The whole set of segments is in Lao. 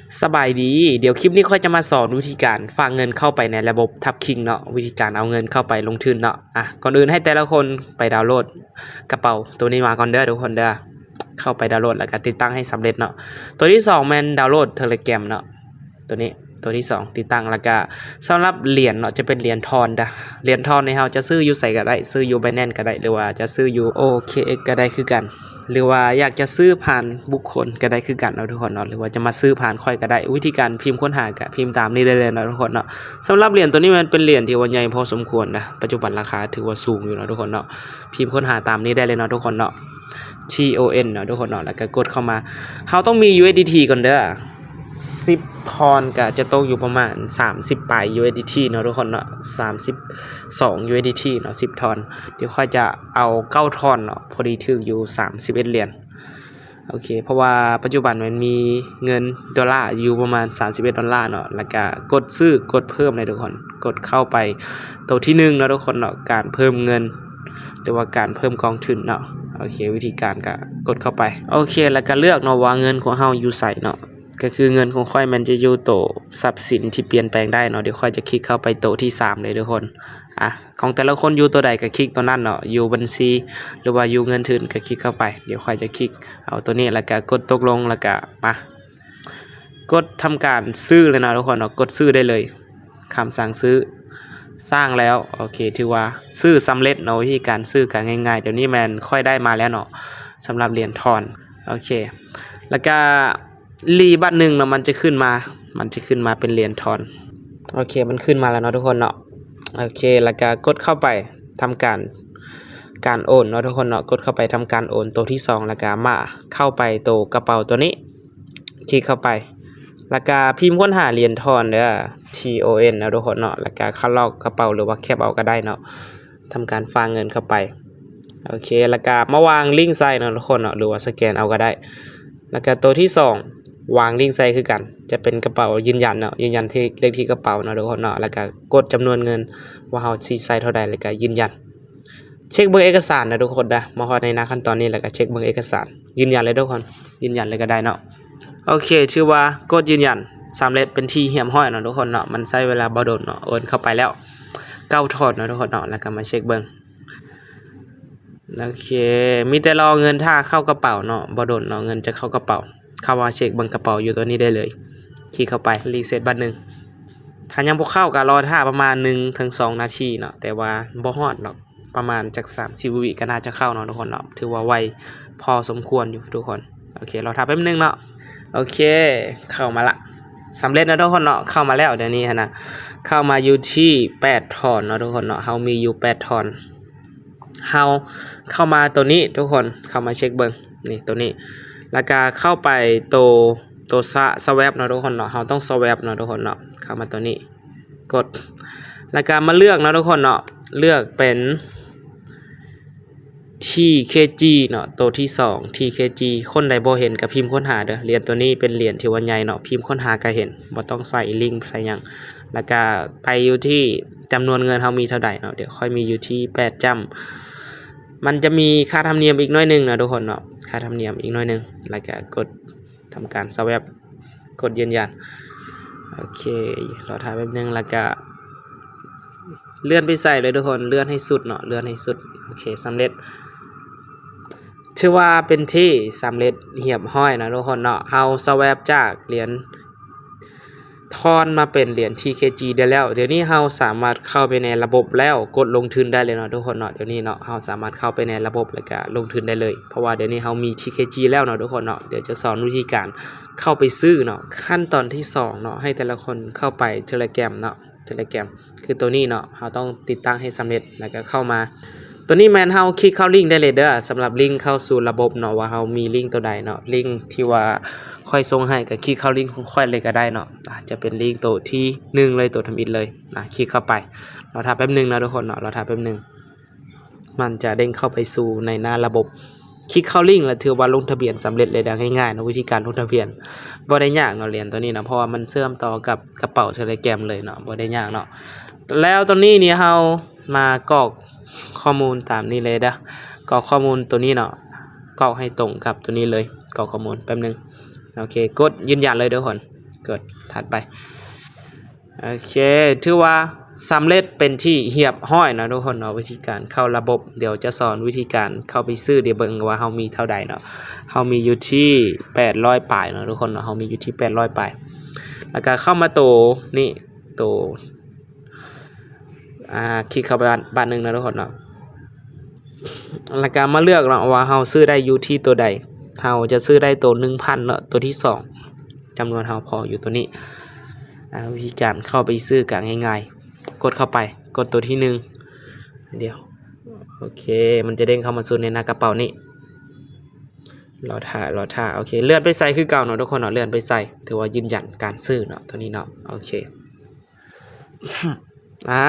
ສະບາຍດີ, ດຽວຄລິບນີ້ຂ້ອຍຈະມາສອນວິທີການຝາກເງິນເຂົ້າໄປໃນລະບົບ Tapking ເນາະ, ວິທີການເອົາເງິນເຂົ້າໄປລົງທຶນເນາະ. ອາ ກ່ອນອື່ນໃຫ້ແຕ່ລະຄົນໄປດາວໂຫຼດກະເປົາໂຕນີ້ມາກ່ອນເດີທຸກຄົນເດີ. ເຂົ້າໄປດາວໂຫຼດ ແລ້ວກະຕິດຕັ້ງໃຫ້ສຳເລັດເນາະ. ໂຕທີສອງແມ່ນດາວໂຫຼດ Telegram ເນາະ, ໂຕນີ້ ໂຕທີສອງຕິດຕັ້ງ. ແລ້ວກະສຳລັບຫຼຽນເນາະ ຈະເປັນຫຼຽນ Tron ເດີ. ຫຼຽນ Tron ນີ້ເຮົາຈະຊື້ຢູ່ໃສກະໄດ້, ຊື້ຢູ່ Binance ກະໄດ້ ຫຼືວ່າຈະຊື້ຢູ່ ໂອເຄເອັກ ກະໄດ້ຄືກັນ. ຫຼືວ່າຢາກຈະຊື້ຜ່ານບຸກຄົນກະໄດ້ຄືກັນເນາະທຸກຄົນເນາະ, ຫຼືວ່າຈະມາຊື້ຜ່ານຂ້ອຍກະໄດ້. ວິທີການພິມຄົ້ນຫາກະພິມຕາມນີ້ໄດ້ເລີຍເນາະທຸກຄົນເນາະ. ສຳລັບຫຼຽນໂຕນີ້ແມ່ນເປັນຫຼຽນທີ່ວ່າໃຫຍ່ພໍສົມຄວນນະ, ປັດຈຸບັນລາຄາຖືວ່າສູງຢູ່ເນາະທຸກຄົນເນາະ. ພິມຄົ້ນຫາຕາມນີ້ໄດ້ເລີຍເນາະທຸກຄົນເນາະ, T O N ເນາະທຸກຄົນເນາະ. ແລ້ວກະກົດເຂົ້າມາ, ເຮົາຕ້ອງມີ USDT ກ່ອນເດີ. ສິບ Tron ກະຈະຕົກຢູ່ປະມານສາມສິບປາຍ USDT ເນາະທຸກຄົນເນາະ, ສາມສິບສອງ USDT ເນາະ, ສິບ Tron. ດຽວຂ້ອຍຈະເອົາເກົ້າ Tron ເນາະ, ພໍດີຖືກຢູ່ສາມສິບເອັດຫຼຽນ. ໂອເຄ ເພາະວ່າປັດຈຸບັນມັນມີເງິນໂດລາຢູ່ປະມານສາມສິບເອັດໂດລາເນາະ. ແລ້ວກະກົດຊື້ ກົດເພີ່ມເລີຍທຸກຄົນ, ກົດເຂົ້າໄປໂຕທີໜຶ່ງເນາະທຸກຄົນເນາະ, ການເພີ່ມເງິນ ຫຼືວ່າການເພີ່ມກອງທຶນເນາະ. ໂອເຄ ວິທີການກະກົດເຂົ້າໄປ. ໂອເຄ ແລ້ວກະເລືອກເນາະວ່າເງິນຂອງເຮົາຢູ່ໃສເນາະ, ກະຄືເງິນຂອງຂ້ອຍແມ່ນຈະຢູ່ໂຕຊັບສິນທີ່ປ່ຽນແປງໄດ້ເນາະ. ດຽວຂ້ອຍຈະຄລິກເຂົ້າໄປໂຕທີສາມເລີຍທຸກຄົນ. ອາ ຂອງແຕ່ລະຄົນຢູ່ໂຕໃດກະຄລິກໂຕນັ້ນເນາະ, ຢູ່ບັນຊີ ຫຼືວ່າຢູ່ເງິນທຶນກະຄລິກເຂົ້າໄປ. ດຽວຂ້ອຍຈະຄລິກເອົາໂຕນີ້ ແລ້ວກະກົດຕົກລົງ ແລ້ວກະມາກົດທຳການຊື້ເລີຍເນາະທຸກຄົນເນາະ, ກົດຊື້ໄດ້ເລີຍ. ຄຳສັ່ງຊື້ສ້າງແລ້ວ. ໂອເຄ ຖືວ່າຊື້ສຳເລັດເນາະ, ວິທີການຊື້ກະງ່າຍໆ. ດຽວນີ້ແມ່ນຂ້ອຍໄດ້ມາແລ້ວເນາະ ສຳລັບຫຼຽນ Tron. ໂອເຄ ແລ້ວກະ ລີບາດໜຶ່ງເນາະ, ມັນຈະຂຶ້ນມາ ມັນຈະຂຶ້ນມາເປັນຫຼຽນ Tron. ໂອເຄ ມັນຂຶ້ນມາແລ້ວເນາະທຸກຄົນເນາະ. ໂອເຄ ແລ້ວກະກົດເຂົ້າໄປທຳການ ການໂອນເນາະທຸກຄົນເນາະ, ກົດເຂົ້າໄປທຳການໂອນໂຕທີສອງ ແລ້ວກະມາເຂົ້າໄປໂຕກະເປົາໂຕນີ້ ຄລິກເຂົ້າໄປ ແລ້ວກະພິມຄົ້ນຫາຫຼຽນ Tron ເດີ, T O N ເນາະທຸກຄົນເນາະ. ແລ້ວກະຄັດລອກກະເປົາ ຫຼືວ່າແຄັບເອົາກະໄດ້ເນາະ, ທຳການຝາກເງິນເຂົ້າໄປ. ໂອເຄ ແລ້ວກະມາວາງລິ້ງໃສ່ເນາະທຸກຄົນເນາະ, ຫຼືວ່າສະແກນເອົາກະໄດ້. ແລ້ວກະໂຕທີສອງ ວາງລິ້ງໃສ່ຄືກັນ, ຈະເປັນກະເປົາຢືນຢັນເນາະ, ຢືນຢັນທີ່ເລກທີ່ກະເປົາເນາະທຸກຄົນເນາະ. ແລ້ວກະກົດຈຳນວນເງິນວ່າເຮົາຊິໃສ່ເທົ່າໃດ ແລ້ວກະຢືນຢັນ. ເຊັກເບິ່ງເອກະສານເດີທຸກຄົນເດີ, ມາຮອດໃນໜ້າຂັ້ນຕອນນີ້ ແລ້ວກະເຊັກເບິ່ງເອກະສານ, ຢືນຢັນເລີຍທຸກຄົນ, ຢືນຢັນເລີຍກະໄດ້ເນາະ. ໂອເຄ ຖືວ່າກົດຢືນຢັນສຳເລັດເປັນທີ່ຮຽບຮ້ອຍເນາະທຸກຄົນເນາະ. ມັນໃຊ້ເວລາບໍ່ດົນເນາະ, ໂອນເຂົ້າໄປແລ້ວເກົ້າ Tron ເນາະທຸກຄົນເນາະ. ແລ້ວກະມາເຊັກເບິ່ງ. ໂອເຄ ມີແຕ່ລໍເງິນຖ້າເຂົ້າກະເປົາເນາະ, ບໍ່ດົນເນາະ ເງິນຈະເຂົ້າກະເປົາ. ເຂົ້າມາເຊັກເບິ່ງກະເປົາຢູ່ໂຕນີ້ໄດ້ເລີຍ, ຄລິກເຂົ້າໄປ ຣີເຊັດບາດໜຶ່ງ. ຖ້າຍັງບໍ່ເຂົ້າກະລໍຖ້າປະມານໜຶ່ງເຖິງສອງນາທີເນາະ, ແຕ່ວ່າບໍ່ຮອດດອກ ປະມານຈັກສາມສິບວິກະໜ້າຈະເຂົ້າເນາະທຸກຄົນເນາະ. ຖືວ່າໄວພໍສົມຄວນຢູ່ທຸກຄົນ. ໂອເຄ ລໍຖ້າແປັບໜຶ່ງເນາະ. ໂອເຄ ເຂົ້າມາລະ, ສຳເລັດເນາະທຸກຄົນເນາະ. ເຂົ້າມາແລ້ວ ດຽວນີ້ຫັ້ນນະ ເຂົ້າມາຢູ່ທີ່ແປດ Tron ເນາະທຸກຄົນເນາະ, ເຮົາມີຢູ່ແປດ Tron. ເຮົາເຂົ້າມາໂຕນີ້ທຸກຄົນ, ເຂົ້າມາເຊັກເບິ່ງ ນີ້ ໂຕນີ້ ແລ້ວກະເຂົ້າໄປໂຕ ໂຕ Swap ເນາະທຸກຄົນເນາະ. ເຮົາຕ້ອງ Swap ເນາະທຸກຄົນເນາະ. ເຂົ້າມາໂຕນີ້ ກົດ ແລ້ວກະມາເລືອກເນາະທຸກຄົນເນາະ, ເລືອກເປັນ TKG ເນາະ, ໂຕທີສອງ TKG. ຄົນໃດບໍ່ເຫັນກະພິມຄົ້ນຫາເດີ, ຫຼຽນໂຕນີ້ເປັນຫຼຽນທີ່ວ່າໃຫຍ່ເນາະ, ພິມຄົ້ນຫາກະເຫັນ, ບໍ່ຕ້ອງໃສ່ລິ້ງໃສ່ຫຍັງ. ແລ້ວກະໄປຢູ່ທີ່ຈຳນວນເງິນເຮົາມີເທົ່າໃດເນາະ, ດຽວຂ້ອຍມີຢູ່ທີ່ແປດຈ້ຳ. ມັນຈະມີຄ່າທຳນຽມອີກໜ້ອຍໜຶ່ງເນາະທຸກຄົນເນາະ, ຄ່າທຳນຽມອີກໜ້ອຍໜຶ່ງ. ແລ້ວກະກົດ ທຳການ Swap ກົດຢືນຢັນ. ໂອເຄ ລໍຖ້າແປັບໜຶ່ງ ແລ້ວກະເລື່ອນໄປໃສ່ເລີຍທຸກຄົນ, ເລື່ອນໃຫ້ສຸດເນາະ, ເລື່ອນໃຫ້ສຸດ. ໂອເຄ ສຳເລັດ, ຖືວ່າເປັນທີ່ສຳເລັດຮຽບຮ້ອຍເນາະທຸກຄົນເນາະ. ເຮົາ Swap ຈາກຫຼຽນ Tron ມາເປັນຫຼຽນ TKG ໄດ້ແລ້ວ. ດຽວນີ້ເຮົາສາມາດເຂົ້າໄປໃນລະບົບແລ້ວກົດລົງທຶນໄດ້ເລີຍເນາະທຸກຄົນເນາະ. ດຽວນີ້ເນາະ ເຮົາສາມາດເຂົ້າໄປໃນລະບົບ ແລ້ວກະລົງທຶນໄດ້ເລີຍ, ເພາະວ່າດຽວນີ້ເຮົາມີ TKG ແລ້ວເນາະທຸກຄົນເນາະ. ດຽວຈະສອນວິທີການເຂົ້າໄປຊື້ເນາະ. ຂັ້ນຕອນທີສອງເນາະ, ໃຫ້ແຕ່ລະຄົນເຂົ້າໄປ Telegram ເນາະ, Telegram ຄືໂຕນີ້ເນາະ, ເຮົາຕ້ອງຕິດຕັ້ງໃຫ້ສຳເລັດ ແລ້ວກະເຂົ້າມາ. ໂຕນີ້ແມ່ນເຮົາຄລິກເຂົ້າລິ້ງໄດ້ເລີຍເດີ, ສຳລັບລິ້ງເຂົ້າສູ່ລະບົບເນາະ, ວ່າເຮົາມີລິ້ງໂຕໃດເນາະ. ລິ້ງທີ່ວ່າຂ້ອຍສົ່ງໃຫ້ກະຄລິກເຂົ້າລິ້ງຂອງຂ້ອຍເລີຍກະໄດ້ເນາະ. ອາ ຈະເປັນລິ້ງໂຕທີໜຶ່ງເລີຍ, ໂຕທຳອິດເລີຍ. ອາ ຄລິກເຂົ້າໄປ, ລໍຖ້າແປັບໜຶ່ງເນາະທຸກຄົນເນາະ, ລໍຖ້າແປັບໜຶ່ງ. ມັນຈະເດ້ງເຂົ້າໄປສູ່ໃນໜ້າລະບົບ. ຄລິກເຂົ້າລິ້ງ ແລ້ວຖືວ່າລົງທະບຽນສຳເລັດເລີຍເດີ, ງ່າຍໆເນາະ ວິທີການລົງທະບຽນ. ບໍ່ໄດ້ຍາກເນາະ ຫຼຽນໂຕນີ້ເນາະ, ເພາະວ່າມັນເຊື່ອມຕໍ່ກັບກະເປົາ Telegram ເລີຍເນາະ, ບໍ່ໄດ້ຍາກເນາະ. ແລ້ວໂຕນີ້ນີ້ເຮົາມາກອກຂໍ້ມູນຕາມນີ້ເລີຍເດີ, ກອກຂໍ້ມູນໂຕນີ້ເນາະ, ກອກໃຫ້ຕົງກັບໂຕນີ້ເລີຍ. ກອກຂໍ້ມູນ ແປັບໜຶ່ງ. ໂອເຄ ກົດຢືນຢັນເລີຍທຸກຄົນ. ກົດຖັດໄປ. ໂອເຄ ຖືວ່າສຳເລັດເປັນທີ່ຮຽບຮ້ອຍເນາະທຸກຄົນເນາະ ວິທີການເຂົ້າລະບົບ. ດຽວຈະສອນວິທີການເຂົ້າໄປຊື້ ດຽວເບິ່ງວ່າເຮົາມີເທົ່າໃດເນາະ. ເຮົາມີຢູ່ທີ່ແປດຮ້ອຍປາຍເນາະທຸກຄົນເນາະ ເຮົາມີຢູ່ທີ່ແປດຮ້ອຍປາຍ. ແລ້ວກະເຂົ້າມາໂຕນີ້ ໂຕ ອ່າ ຄລິກເຂົ້າໄປບາດ ບາດໜຶ່ງເນາະທຸກຄົນເນາະ. ແລ້ວກະມາເລືອກເນາະວ່າເຮົາຊື້ໄດ້ຢູ່ທີ່ໂຕໃດ. ເຮົາຈະຊື້ໄດ້ໂຕໜຶ່ງພັນເນາະ ໂຕທີສອງ ຈຳນວນເຮົາພໍຢູ່ໂຕນີ້. ອ່າ ວິທີການເຂົ້າໄປຊື້ກະງ່າຍໆ ກົດເຂົ້າໄປ ກົດໂຕທີໜຶ່ງ ດຽວ ໂອເຄ ມັນຈະເດ້ງເຂົ້າມາສູ່ໃນໜ້າກະເປົານີ້. ລໍຖ້າ ລໍຖ້າ ໂອເຄ ເລື່ອນໄປໃສ່ຄືເກົ່າເນາະທຸກຄົນເນາະ ເລື່ອນໄປໃສ່ ຖືວ່າຢືນຢັນການຊື້ເນາະ ໂຕນີ້ເນາະ. ໂອເຄ ອ່າ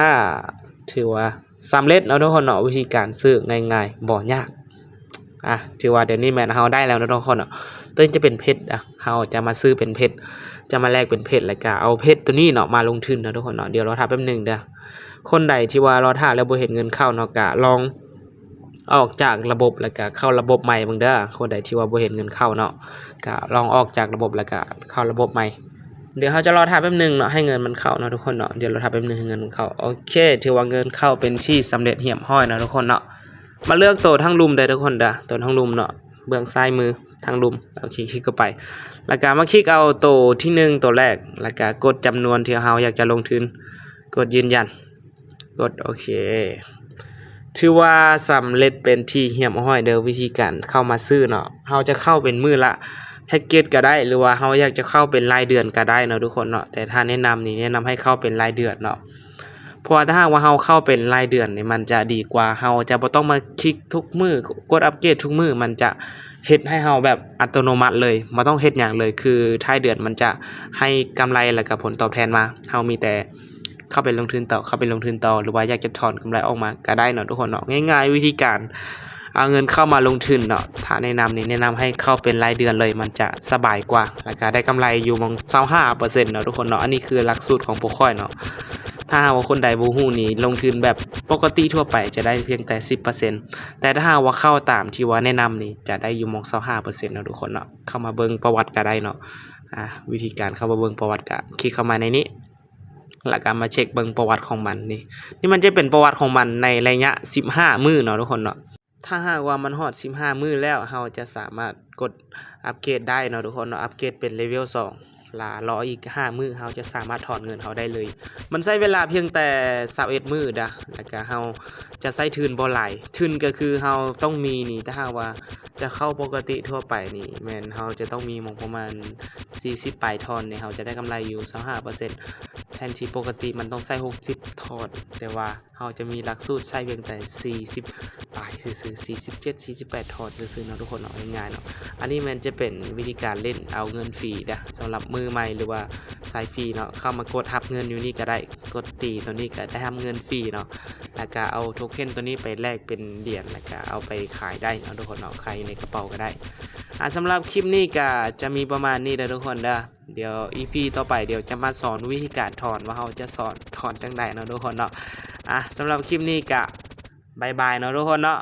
ຖືວ່າສຳເລັດເນາະທຸກຄົນເນາະ ວິທີການຊື້ງ່າຍໆ ບໍ່ຍາກ. ອ່າ ຖືວ່າດຽວນີ້ແມ່ນເຮົາໄດ້ແລ້ວເນາະທຸກຄົນເນາະ. ໂຕນີ້ຈະເປັນເພັດ ອ່າ ເຮົາຈະມາຊື້ເປັນເພັດ ຈະມາແລກເປັນເພັດ ແລ້ວກະເອົາເພັດໂຕນີ້ເນາະມາລົງທຶນເນາະທຸກຄົນເນາະ. ດຽວລໍຖ້າແປັບໜຶ່ງເດີ ຄົນໃດທີ່ວ່າລໍຖ້າແລ້ວບໍ່ເຫັນເງິນເຂົ້າເນາະ ກະລອງອອກຈາກລະບົບ ແລ້ວກະເຂົ້າລະບົບໃໝ່ເບິ່ງເດີ. ຄົນໃດທີ່ວ່າບໍ່ເຫັນເງິນເຂົ້າເນາະ ກະລອງອອກຈາກລະບົບ ແລ້ວກະເຂົ້າລະບົບໃໝ່. ດຽວເຮົາຈະລໍຖ້າແປັບໜຶ່ງເນາະ ໃຫ້ເງິນມັນເຂົ້າເນາະທຸກຄົນເນາະ. ດຽວລໍຖ້າແປັບໜຶ່ງໃຫ້ເງິນມັນເຂົ້າ. ໂອເຄ ຖືວ່າເງິນເຂົ້າເປັນທີ່ສຳເລັດຮຽບຮ້ອຍເນາະທຸກຄົນເນາະ. ມາເລືອກໂຕທາງລຸ່ມເດີທຸກຄົນເດີ ໂຕທາງລຸ່ມເນາະ ເບື້ອງຊ້າຍມືທາງລຸ່ມ. ໂອເຄ ຄລິກເຂົ້າໄປ ແລ້ວກະມາຄລິກເອົາໂຕທີໜຶ່ງ ໂຕແລກ ແລ້ວກະກົດຈຳນວນທີ່ເຮົາຢາກຈະລົງທຶນ ກົດຢືນຢັນ ກົດໂອເຄ. ຖືວ່າສຳເລັດເປັນທີ່ຮຽບຮ້ອຍເດີ ວິທີການເຂົ້າມາຊື້ເນາະ. ເຮົາຈະເຂົ້າເປັນມື້ລະແພັກເກັດກະໄດ້ ຫຼືວ່າເຮົາຢາກຈະເຂົ້າເປັນລາຍເດືອນກະໄດ້ເນາະທຸກຄົນເນາະ. ແຕ່ຖ້າແນະນຳນີ້ ແນະນຳໃຫ້ເຂົ້າເປັນລາຍເດືອນເນາະ. ເພາະວ່າຖ້າຫາກວ່າເຮົາເຂົ້າເປັນລາຍເດືອນນີ້ ມັນຈະດີກວ່າ ເຮົາຈະບໍ່ຕ້ອງມາຄລິກທຸກມື້ ກົດອັບເກຣດທຸກມື້ ມັນຈະເຮັດໃຫ້ເຮົາແບບອັດຕະໂນມັດເລີຍ ບໍ່ຕ້ອງເຮັດຫຍັງເລີຍ. ຄືທ້າຍເດືອນມັນຈະໃຫ້ກຳໄລ ແລ້ວກະຜົນຕອບແທນມາ ເຮົາມີແຕ່ເຂົ້າໄປລົງທຶນຕໍ່ ເຂົ້າໄປລົງທຶນຕໍ່ ຫຼືວ່າຢາກຈະຖອນກຳໄລອອກມາກະໄດ້ເນາະທຸກຄົນເນາະ. ງ່າຍໆ ວິທີການ ເອົາເງິນເຂົ້າມາລົງທຶນເນາະ ຖ້າແນະນຳນີ້ ແນະນຳໃຫ້ເຂົ້າເປັນລາຍເດືອນເລີຍ ມັນຈະສະບາຍກວ່າ ແລ້ວກະໄດ້ກຳໄລຢູ່ໝ່ອງຊາວຫ້າເປີເຊັນເນາະທຸກຄົນເນາະ. ອັນນີ້ຄືຫຼັກສູດຂອງພວກຂ້ອຍເນາະ. ຖ້າຫາກວ່າຄົນໃດບໍ່ຮູ້ນີ້ ລົງທຶນແບບປົກກະຕິທົ່ວໄປຈະໄດ້ພຽງແຕ່ສິບເປີເຊັນ ແຕ່ຖ້າຫາກວ່າເຂົ້າຕາມທີ່ວ່າແນະນຳນີ້ ຈະໄດ້ຢູ່ໝ່ອງຊາວຫ້າເປີເຊັນເນາະທຸກຄົນເນາະ. ເຂົ້າມາເບິ່ງປະຫວັດກະໄດ້ເນາະ. ອ່າ ວິທີການເຂົ້າມາເບິ່ງປະຫວັດ ກະຄລິກເຂົ້າມາໃນນີ້ ແລ້ວກະມາເຊັກເບິ່ງປະຫວັດຂອງມັນນີ້. ນີ້ມັນຈະເປັນປະຫວັດຂອງມັນໃນໄລຍະສິບຫ້າມື້ເນາະທຸກຄົນເນາະ. ຖ້າຫາກວ່າມັນຮອດສິບຫ້າມື້ແລ້ວ ເຮົາຈະສາມາດກົດອັບເກຣດໄດ້ເນາະທຸກຄົນເນາະ ອັບເກຣດເປັນເລເວວສອງ ລະລໍອີກຫ້າມື້ ເຮົາຈະສາມາດຖອນເງິນເຮົາໄດ້ເລີຍ. ມັນໃຊ້ເວລາພຽງແຕ່ຊາວເອັດມື້ດາ ແລ້ວກະເຮົາຈະໃຊ້ທຶນບໍ່ຫຼາຍ ທຶນກະຄືເຮົາຕ້ອງມີນີ້ ຖ້າຫາກວ່າຈະເຂົ້າປົກກະຕິທົ່ວໄປນີ້ ແມ່ນເຮົາຈະຕ້ອງມີໝ່ອງປະມານສີ່ສິບປາຍທອນນີ້ ເຮົາຈະໄດ້ກຳໄລຢູ່ຊາວຫ້າເປີເຊັນ ແທນທີ່ປົກກະຕິມັນຕ້ອງໃຊ້ຫົກສິບທອນ ແຕ່ວ່າ ເຮົາຈະມີຫຼັກສູດໃຊ້ພຽງແຕ່ສີ່ສິບປາຍຊື່ໆ ສີ່ສິບເຈັດ ສີ່ສິບແປດທອນຊື່ໆເນາະທຸກຄົນເນາະ ງ່າຍໆເນາະ. ອັນນີ້ແມ່ນຈະເປັນວິທີການຫຼິ້ນເອົາເງິນຟຣີເດີ ສຳລັບມືໃໝ່ ຫຼືວ່າສາຍຟຣີເນາະ ເຂົ້າມາກົດຮັບເງິນຢູ່ນີ້ກະໄດ້ ກົດຕີໂຕນີ້ກະໄດ້ຮັບເງິນຟຣີເນາະ ແລ້ວກະເອົາໂທເຄັນໂຕນີ້ໄປແລກເປັນຫຼຽນ ແລ້ວກະເອົາໄປຂາຍໄດ້ເນາະທຸກຄົນເນາະ ຂາຍຢູ່ໃນກະເປົາກະໄດ້. ອ່າ ສຳລັບຄລິບນີ້ກະຈະມີປະມານນີ້ເດີທຸກຄົນເດີ. ດຽວອີພີຕໍ່ໄປ ດຽວຈະມາສອນວິທີການຖອນ ວ່າເຮົາຈະສອນຖອນຈັ່ງໃດເນາະທຸກຄົນເນາະ. ອ່າ ສຳລັບຄລິບນີ້ກະບາຍບາຍເນາະທຸກຄົນເນາະ.